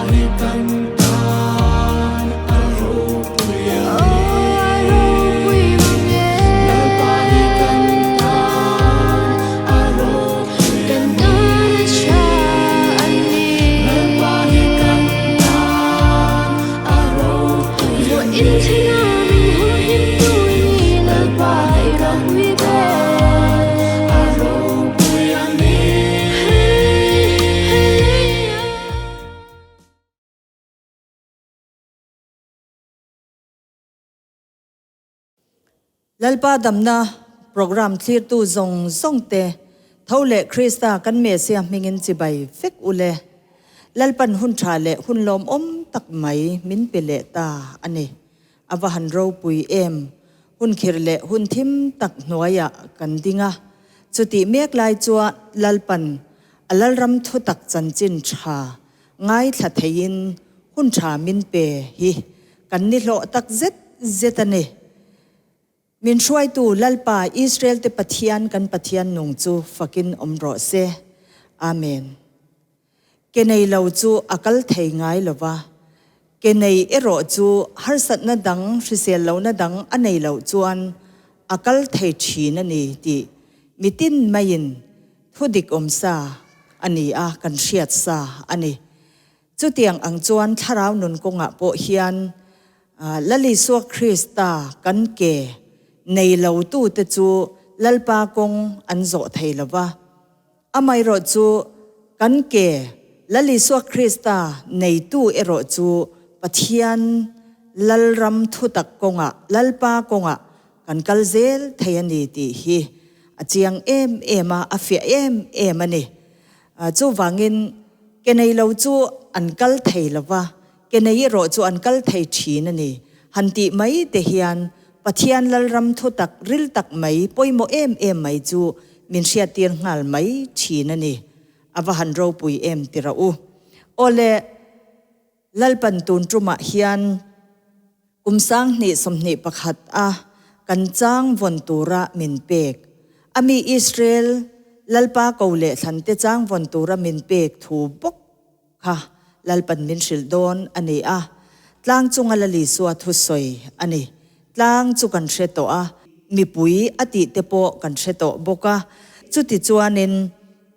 hi kan tan a ropui a ni. Lalpa hi kan tan a ropui a ni. Lalpa hi kan tan a ropui a ni. Lalpa hi kan tan a ropui a ni. Lalpa damna program thlirtu zawng zawng te tho leh Krista kan Messiah hmingin chibai vek u le. Lalpan hun tha leh hun lawmawm tak mai min pe leh ta a ni. A va han ropui em! Hun khirh leh hun thim tak hnuaiah kan ding a, chutih mek lai chuan Lalpan a Lalram thutak chanchin tha ngaithla theiin hun tha min pe hi kan ni hlawh tak zet zet a ni. Min hruaitu Lalpa Israel te Pathian kan Pathian nung chu fakin awm rawh se. Amen. Ke nei lo chu a kal thei ngai lo va, ke nei erawh chu harsatna dang, hrisel lohna dang a nei loh chuan a kal thei thin a ni tih mitin maiin thu dik awm sa a ni a, kan hriat sa a ni. Chutiang ang chuan thlarau nun kawngah pawh hian Lal Isua Krista kan ke nei lo tute chu Lalpa kawng an zawh thei lo va, Amaherawh chu kan ke Lal Isua Krista neitu erawh chu Pathian Lalram thutak kawngah, Lalpa kawngah kan kal zel thei a ni tih hi a chiang em em a, a fiah em em a ni. Chuvangin ke nei lo chu an kal thei lo va, ke nei erawh chu an kal thei thin a ni. Han tih mai te hian Pathian Lalram thutak ril tak mai pawimawh em em mai chu min hriattir nghal mai thin a ni. A va han ropui em ti rawh u. Awle, Lalpan tun tumah hian kum 2021 a kan chang vawn tura min pek. A mi Israel Lalpa ko leh thlan te chang vawn tura min pek thu bawk kha Lalpan min hrilh dawn a ni a, tlang chunga Lal Isua thusawi a ni. Tlang chu kan hre tawh a, mipui a tih te pawh kan hre tawh bawk a. Chuti chuanin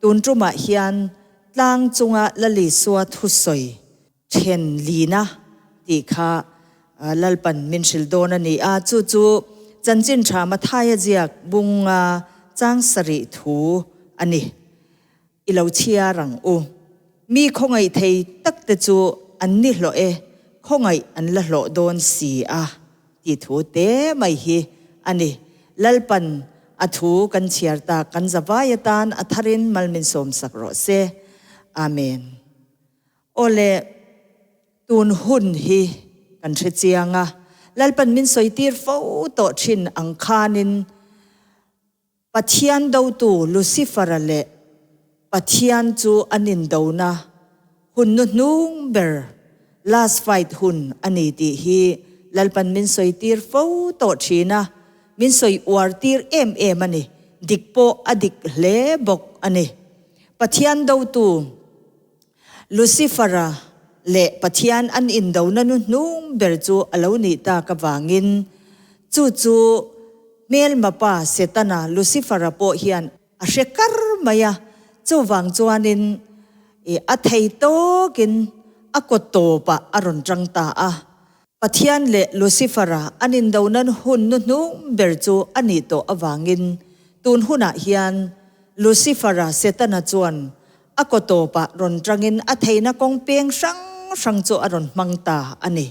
tun tumah hian tlang chunga Lal Isua thusawi then lina tih kha Lalpan min hrilh dawn a ni a, chu chu Chanchin Tha Mathaia ziak bunga chang sarih thu a ni. I lo chhiar ang u. Mi khawngaih thei tak te chu an ni hlawh e, khawngaih an la hlawh dawn si a tih thu te mai hi a ni. Lalpan a thu kan chhiar tak kan zavai atan a tharin mal min sawmsak rawh se. Amen. Awle, tun hun hi kan hre chiang a, Lalpan min sawitir fo tawh thin ang khanin, Pathian dotu Lucifer-a leh Pathian chu an indona hun nu hnung ber, last fight hun a ni tih hi Lalpan min sawi tir fo tawh thin a, min sawi uar tir em em a ni, dik pawh a dik hle bawk a ni. Pathian dotu Lucifer-a leh Pathian an indona nu hnung ber chu a lo nih tak avangin chu chu hmelma pa Setana, Lucifer-a pawh hian a hre kar mai a, chuvang chuanin a thei tawkin a kaw tawpah a rawn tang ta a. Pathian leh Lucifer-a an indona hun nu hnung ber chu a nih tawh avangin tun hunah hian Lucifer-a, Setana chuan A kaw tawpah rawn tangin a theihna kawng peng hrang hrang chu a rawn hmang ta a ni.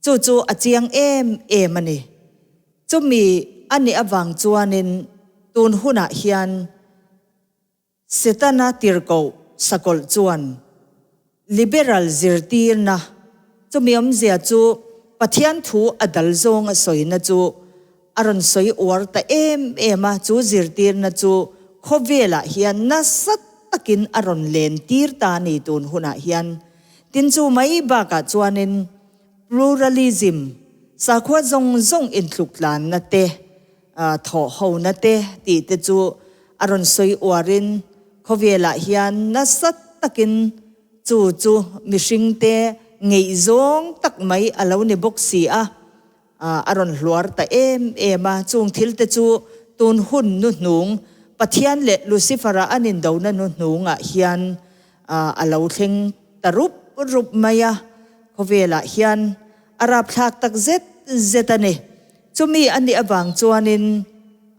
Chu chu a chiang em em a ni. Chumi a nih avang chuanin tun hunah hian Setana tirhkoh sakawlh chuan liberal zirtirna, chumi awmzia chu Pathian thu a dal zawng a sawina chu A rawn sawi uar ta em em a, chu zirtirna chu khawvelah hian nasa takin a rawn len tir ta a ni tun hunah hian. Tin chu mai bakah chuanin pluralism, sakhua zawng zawng intluktlanna te, thawhhona te tih te chu a rawn sawi uarin khawvelah hian nasa takin. Chu chu mihringte ngeihzawng tak mai a lo ni bawk si a. A rawn hluar ta em em a, chung thil te chu tun hun nu hnung, Pathian leh Lucifer-a an indona nu hnungah hian a lo thleng ta rup rup mai a, khawvelah hian a rapthlak tak zet zet a ni. Chumi a nih avang chuanin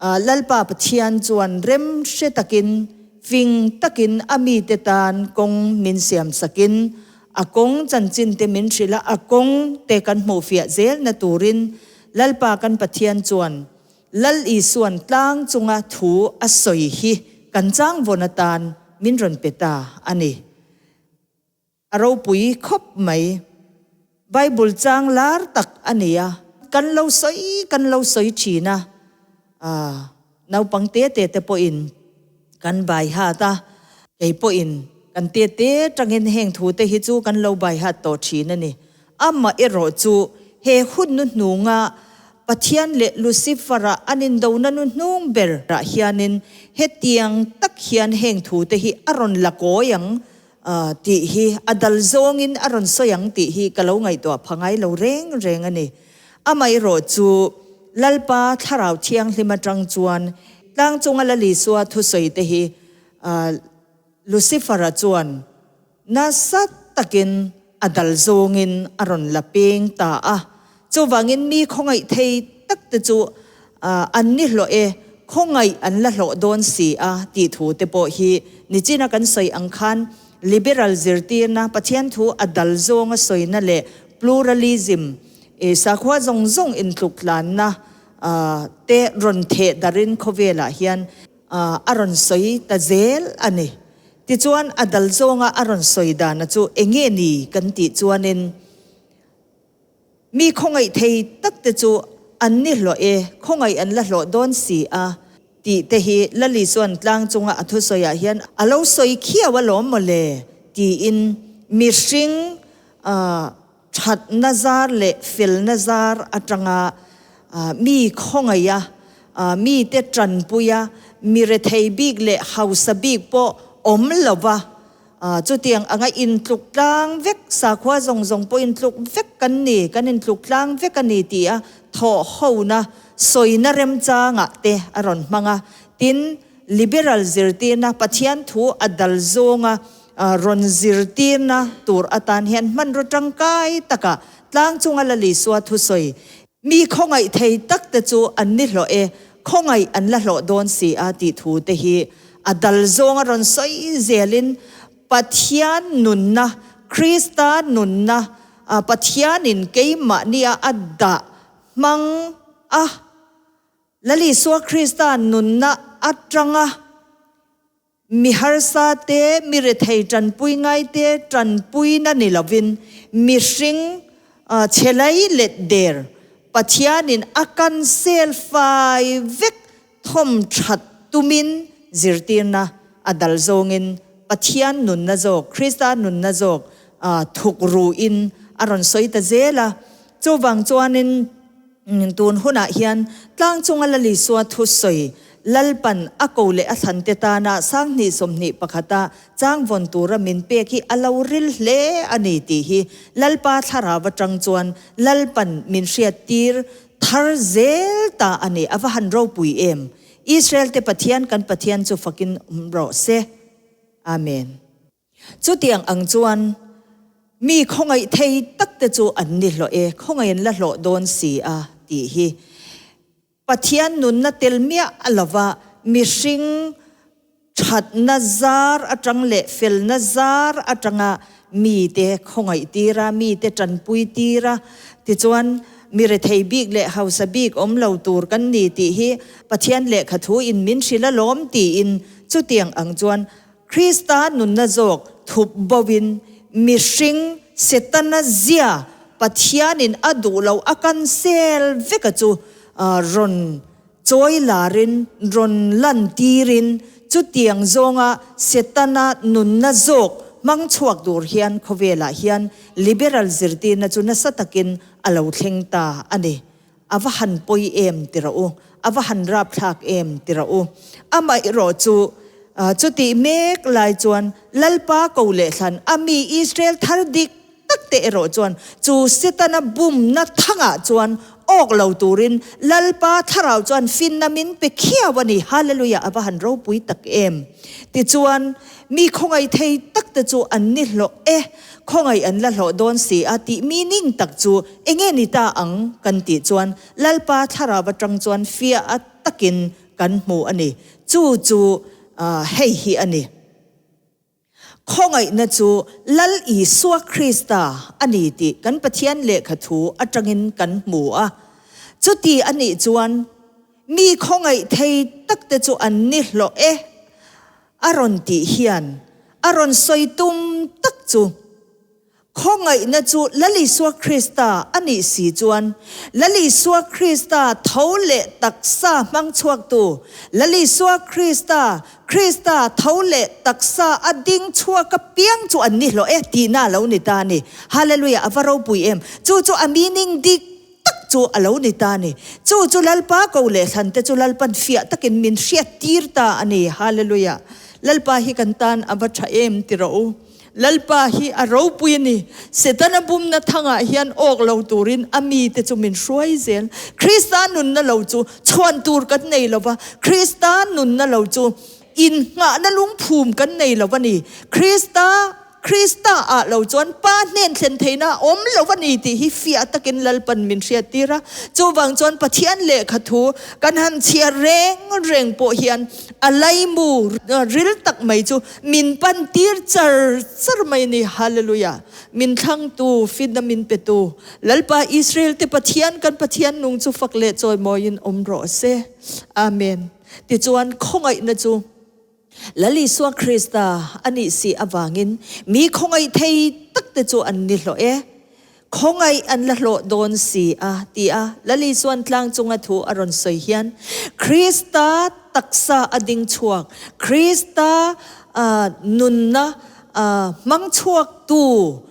Lalpa Pathian chuan rem hre takin, fing takin a mite tan kawng min siam sakin, a kawng chanchin te min hrilh a, a kawng te kan hmuhfiah zelna turin Lalpa kan Pathian chuan Lal Isuan tlang chunga thu a sawi hi kan changvawn atan min rawn pe ta a ni. A ropui khawp mai. Bible chang lar tak a ni a. Kan lo sawi kan lo sawi thin a, naupang te te te pawhin kan bai hat a, kei pawhin kan te te tangin heng thu te hi chu kan lo bai hat tawh thin a ni. Amaherawh chu he hun nu hnunga Pathian leh Lucifer-a an indona nu hnung berah hianin hetiang tak hian heng thu te hi a rawn la kawi ang tih hi a dal zawngin a rawn sawi ang tih hi ka lo ngaihtuah pha ngai lo reng reng a ni. Amaherawh chu Lalpa Thlarau Thianghlim atang chuan tlang chunga Lal Isua thusawi te hi Lucifer-a chuan nasa takin a dal zawngin a rawn la peng ta a. Chuvangin mi khawngaih thei tak te chu an ni hlawh e, khawngaih an la hlawh dawn si a tih thu te pawh hi nichina kan sawi ang khan liberal zirtirna, Pathian thu a dal zawnga sawina leh pluralism, sakhua zawng zawng intluk tlanna te rawn theh darin khawvelah hian a rawn sawi ta zel a ni. Tichuan a dal zawnga a rawn sawi dana chu enge ni kan tih chuanin, Mi khawngaih thei tak te chu an ni hlawh e, khawngaih an la hlawh dawn si a tih te hi Lali chuan tlang chunga a thusawiah hian a lo sawi khiau alawm mawle tiin mihring thatna zar leh felna zar atanga mi khawngaiha mite tanpuia mi rethei bik leh hausa bik pawh awm lova Chutiang anga intluk tlang vek, sakhua zawng zawng pawh intluk vek kan ni, kan intluk tlang vek a ni tih a thawh hona, sawina remchangah te a rawn hmang a. Tin, liberal zirtirna, Pathian thu a dal zawnga rawn zirtirna tur atan hian hmanraw tangkai takah tlang chunga Lal Isua thusawi, Mi khawngaih thei tak te chu an ni hlawh e, khawngaih an la hlawh dawn si a tih thu te hi a dal zawng a rawn sawi zelin Pathian nunna, Krista nunna, Pathianin keimahnia a dah hmang a, Lal Isua Krista nunna atanga Mi harsa te, mi rethei tanpui ngai te tanpuina ni lovin mihring chhe lai let der Pathianin a kan sel fai vek thawm that tumin zirtirna a dal zawngin Pathian nunna zawk, Krista nunna zawk thuk ruin a rawn sawi ta zel a. Chuvang chuanin. Tun hunah hian tlang chunga Lal Isua thusawi Lalpan a ko leh a thlante tana 2021 a chang vawn tura min pek hi a lo ril hle a ni tih hi Lalpa thlarau atang chuan Lalpan min hriattir thar zel ta a ni. A va han ropui em! Israel te Pathian kan Pathian chu fakin awm rawh se. Amen. Chutiang ang chuan mi khawngaih thei tak te chu an ni hlawh e, khawngaih an la hlawh dawn si a tih hi Pathian nunna tel miah lova mihring thatna zar atang leh felna zar atanga mite khawngaih tir a, mite tanpui tir a, tichuan mi rethei bik leh hausa bik awm lo tur kan ni tih hi Pathian lehkha thu in min hrilh alawm tiin chutiang ang chuan Krista nunna zawk thup bovin mihring Setana zia Pathianin a duh lo a kan sel veka chu rawn chawi larin rawn lantirin chutiang zawnga Setana nunna zawk hmang chhuak tur hian khawvelah hian liberal zirtirna chu nasa takin a lo thleng ta a ni. A va han pawi em ti rawh u, a va han rapthlak em ti rawh u. Amaherawh chu. Chutih mek lai chuan Lalpa ko leh thlan a mi Israel thar dik tak te erawh chuan chu Setana bumna thangah chuan awk lo turin Lalpa thlarau chuan finna min pe khiau a ni. Hallelujah! A va han ropui tak em! Tichuan, mi khawngaih thei tak te chu an ni hlawh e, khawngaih an la hlawh dawn si a tih meaning tak chu enge ni ta ang kan tih chuan Lalpa thlarau atang chuan fiah takin kan hmu a ni. Chu chu hei hi a ni. Khawngaihna chu Lal Isua Krista a ni tih kan Pathian lehkha thu atangin kan hmu a. Chuti a nih chuan mi khawngaih thei takte chu an ni hlawh e a rawn tih hian a rawn sawi tum tak chu Khawngaihna chu Lal Isua Krista a nih si chuan, Lal Isua Krista tho leh taksa hmang chhuaktu, Lal Isua Krista, Krista tho leh taksa a ding chhuak apiang chu an ni hlawh e tihna a lo ni ta a ni. Hallelujah, a va ropui em! Chu chu a meaning dik tak chu a lo ni ta a ni. Chu chu Lalpa ko leh hlan te chu Lalpan fiah takin min hriat tir ta a ni. Hallelujah! Lalpa hi kan tan a va tha em ti rawh u. Lalpa hi a ropui a ni. Setana bumna thangah hian awk lo turin a mite chu min hruai zel. Krista nunna lo chu chhuan tur kan nei lo va, Krista nunna lo chu innghahna lungphum kan nei lo a ni. Krista, Krista ah lo chuan Pa hnen thlen theihna a awm lo a ni tih hi fiah takin Lalpan min hriattir a. Chuvang chuan Pathian lehkha thu kan han chhiar reng reng pawh hian a laimu ril tak mai chu Min pan tir char char mai ni. Hallelujah. Min thlangtu, fitna min petu, Lalpa Israel te Pathian kan Pathian nung chu fak leh chawimawiin awm rawh se. Amen. Tichuan khawngaihna chu Lal Isua Krista a nih si avangin mi khawngaih thei tak te chu an ni hlawh e. Khawngaih an la hlawh dawn si a, ti a Lal Isuan tlang chunga thu a rawn sawi hian, Krista taksa a ding chhuak, Krista nunna hmang chhuaktu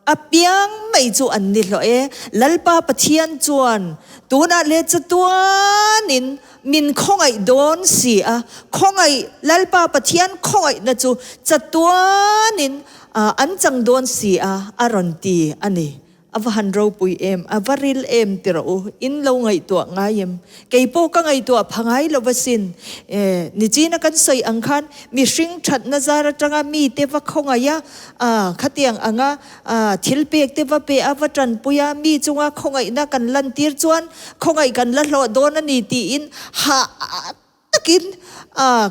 apiang mai chu an ni hlawh e. Lalpa Pathian chuan tunah leh chatuanin min khawngaih dawn si a, khawngaih Lalpa Pathian khawngaihna chu chatuanin An chang dawn si a, a rawn ti a ni. A va han ropui em, a va ril em ti rawh u, in lo ngaihtuah ngai em? Kei pawh ka ngaihtuah pha ngai lo va sin. E, nichina kan sawi ang khan mihring thatna zar atanga mite va khawngaih a, a, khatiang anga a, thil pek te va pe a, va tanpui a, mi chunga khawngaihna kan lantir chuan khawngaih kan la hlawh dawn a ni tiin hah Takin,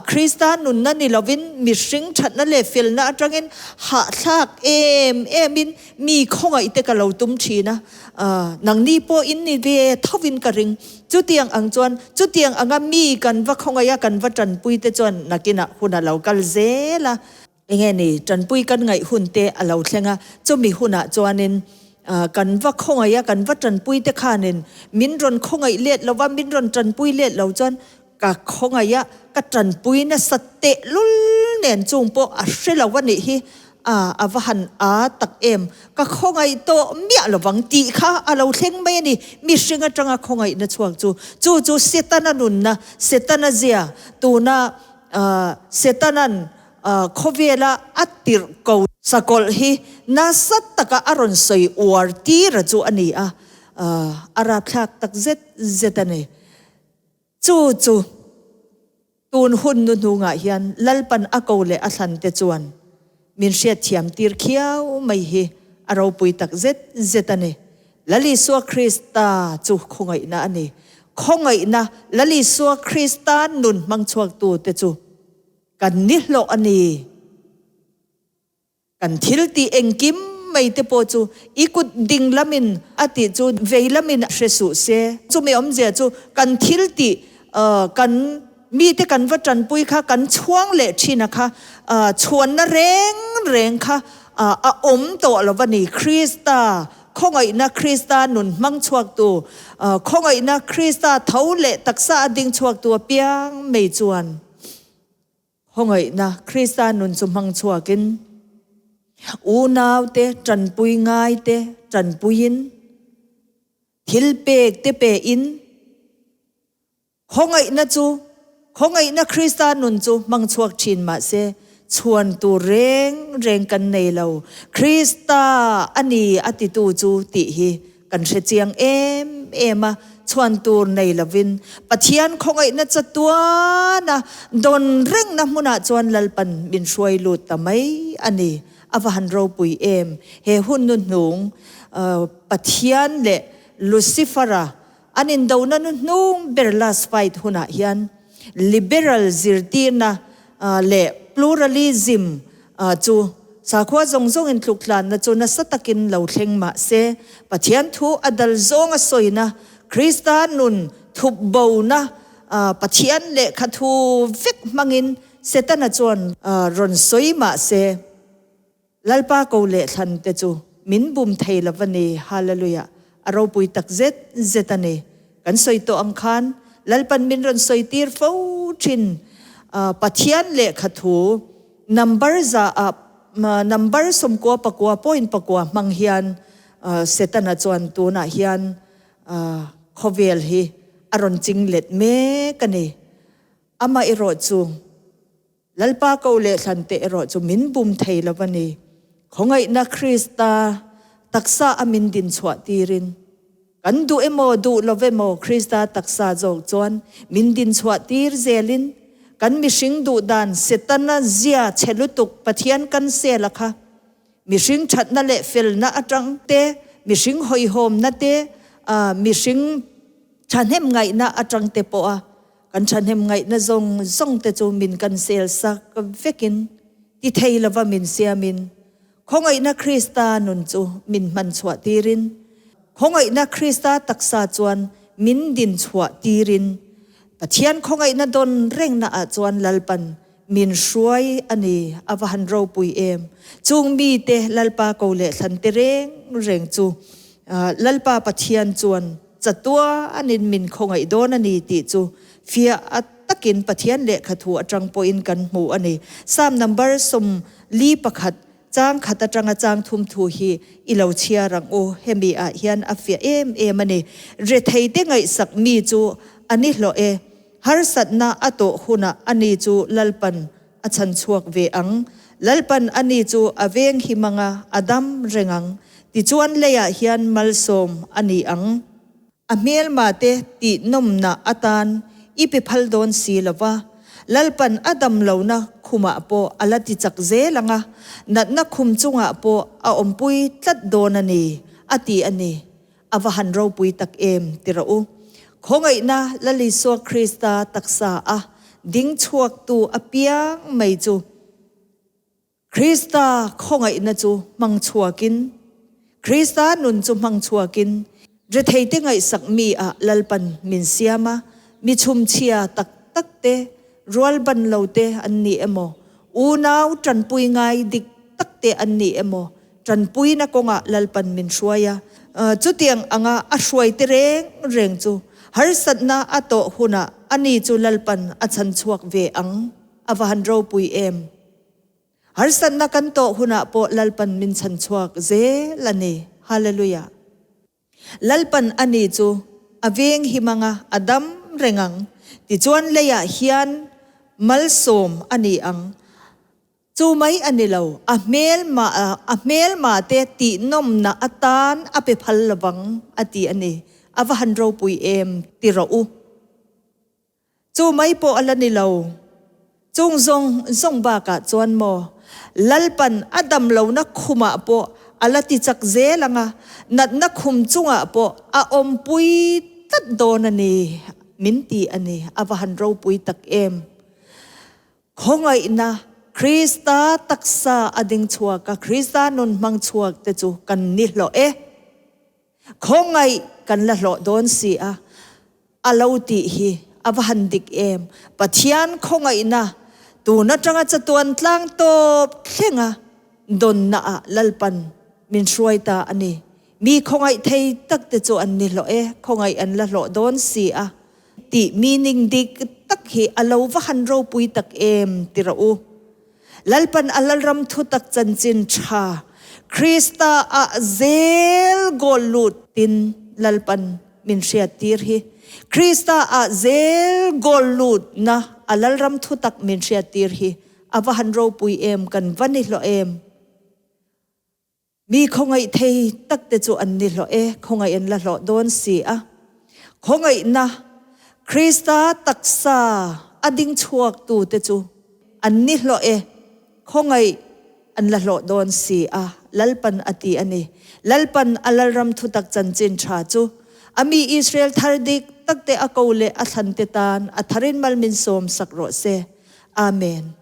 Krista nunna ni lovin mihring thatna leh felna atangin hahthlak em emin mi khawngaih te ka lo tum thin a, nangni pawh in ni ve thovin ka ring. Chutiang ang chuan, chutiang anga mi kan va khawngaih a, kan va tanpui te chuan nakinah hun a lo kal zel a. Enge ni, tanpui kan ngaih hun te a lo thleng a, chumi hunah chuanin kan va khawngaih a, kan va tanpui te khanin min rawn khawngaih let lo va, min rawn tanpui let lo chuan ka khawngaih a, ka tanpui nasa tehlul nen chung pawh a hre lo a nih hi, a va han a tak em, ka khawngaih tawh miah lovang tih kha a lo thleng mai a ni, mihring atanga khawngaihna chhuak chu, chu chu Setana nunna, Setana zia, tuna Setana'n Khawvela a tirh ko sakawlh hi nasa taka a rawn sawi uar tira chu a ni a, a rapthlak tak zet zet a ni. Chu chu tun hun nu hnungah hian Lalpan a ko leh a thlan te chuan min hriatthiam tir khiau mai hi a ropui tak zet zet a ni. Lal Isua Krista chu khawngaihna a ni. Khawngaihna Lal Isua Krista nun hmang chhuaktu te chu Kan ni hlawh a ni. Kan thil tih engkim mai te pawh chu i kut ding lamin a tih chu vei lamin hre suh se. Chumi awmzia chu kan thil tih kan mite kan va tanpui kha kan chhuang leh thin a kha chhuanna reng reng kha a awm tawh lo va ni. Krista khawngaihna Krista nun hmang chhuaktu, khawngaihna Krista tho leh taksa a ding chhuaktu apiang mai chuan Khawngaihna Krista nun chu hmang chhuakin, unaute tanpui ngaite tanpuiin, thil pek te pein, khawngaihna chu Khawngaihna Krista nun chu hmang chhuak thin mah se, chhuan tur reng reng kan nei lo. Krista a ni a titu chu tih hi kan hre chiang em em a, chhuan tur nei lovin Pathian khawngaihna chatuana dawn rengna hmunah chuan Lalpan min hruai lut ta mai a ni. A va han ropui em! He hun nu hnung Pathian leh Lucifer-a an indona nu hnung ber last fight hunah hian liberal zirtirna leh pluralism chu sakhua zawng zawngin tluktlanna chu nasa takin lo thleng mah se, Pathian thu a dal zawnga sawina, Krista nun thup bona, Pathian lehkha thu vek hmangin Setana chuan rawn sawi mah se, Lalpa ko leh thlan te chu min bum thei lo va ni, Hallelujah, a ropui tak zet zet a ni. Kan sawi tawh ang khan Lalpan min rawn sawi tir fo thin, Pathian lehkha thu number za ah number 99 point pakua hmang hian Setana chuan tunah hian khawvel hi a rawn ching let mek a ni. Amaherawh chu Lalpa ko leh thlan te erawh chu min bum thei lo a ni. Khawngaihna Krista taksa a min din chhuah tirin, kan duh emaw duh lo emaw Krista taksa zawk chuan min din chhuah tir zelin, kan mihring duh dan Setana zia chhe lutuk Pathian kan sel a kha, mihring thatna leh felna atang te, mihring hawihhawmna te, mihring thahnem ngaihna atang te pawha Kan thahnem ngaihna zawng zawng te chu min kan sel sak vekin ti thei lova min siamin, khawngaihna Krista nun chu min hman chhuah tirin, khawngaihna Krista taksa chuan min din chhuah tirin, Pathian khawngaihna dawn rengna ah chuan Lalpan min hruai a ni, a va han ropui em! Chung mite Lalpa ko leh thlan te reng reng chu Lalpa Pathian chuan Chatuanin min khawngaih dawn a ni tih chu fiah a takin Pathian lehkha thu atang pawhin kan hmu a ni. Psalm number 41 chang khat atanga chang thum thu hi i lo chhiar ang u. Hemi ah hian a fiah em em a ni. Rethei te ngaihsak mi chu a ni hlawh e. Harsatna a tawh hunah a ni chu Lalpan a chhan chhuak ve ang. Lalpan a ni chu a veng hi mang a, a dam reng ang. Tichuan leiah hian malsawm a ni ang. A hmelma te tih nawmna atan i pe phal dawn si lo va, Lalpan a dam lohna khumah pawh a la ti chak zel ang a, natna khum chungah pawh a awmpui tlat dawn a ni, a ti a ni. A va han ropui tak em ti rawh u. Khawngaihna Lal Isua Krista taksa a ding chhuaktu apiang mai chu Krista khawngaihna chu hmang chhuakin, Krista nun chu hmang chhuakin, retheite ngaihsak mi ah Lalpan min siam a, mi chhumchhia tak tak te, rualban lo te an ni emaw, unau tanpui ngai dik tak te an ni emaw, Tanpuina kawngah Lalpan min hruai a, chutiang anga a hruaite reng reng chu harsatna a tawh hunah ani chu Lalpan a chhan chhuak ve ang. A va han ropui em! Harsatna kan tawh hunah pawh Lalpan min chhan chhuak zel a ni. Hallelujah! Lalpan ani chu a veng him anga a dam reng ang. Tichuan leiah hian malsawm a ni ang. Chu mai a ni lo, a hmelma a hmelma te tihnawmna atan a pe phal lovang a ti a ni. A va han ropui em ti rawh u. Chu mai pawh a la ni lo. Chung zawng zawng bakah chuan maw Lalpan a dam lohna khumah pawh a la ti chak zel ang a, natna khum chungah pawh a awmpui tlat dawn a ni min ti a ni. A va han ropui tak em. Khawngaihna, Krista taksa a ding chhuak a, Krista nun hmang chhuak te chu kan ni hlawh e. Khawngaih kan la hlawh dawn si a, a lo tih hi a va han dik em. Pathian khawngaihna tun atanga chatuan tlang tawp thlenga dawnna ah Lalpan min hruai ta a ni. Mi khawngaih thei tak te chu an ni hlawh e, khawngaih an la hlawh dawn si a. Tih meaning dik tak hi a lo va han ropui tak em ti rawh u. Lalpan a Lalram thutak chanchin tha Krista ah zel goal lut tin Lalpan min hriat tir hi Krista ah zel goal lut na a Lalram thutak min hriattir hi a va han ropui em, kan va ni hlawh em. Mi khawngaih thei tak te chu an ni hlawh e, khawngaih an la hlawh dawn si a. Khawngaihna Krista taksa a ding chhuak tu te chu an ni hlawh e, khawngaih an la hlawh dawn si a, Lalpan a ti a ni. Lalpan a Lalram thutak chanchin tha chu a mi Israel thar dik tak te a ko leh a thlan te tan a tharin mal min sawm sak rawh se. Amen.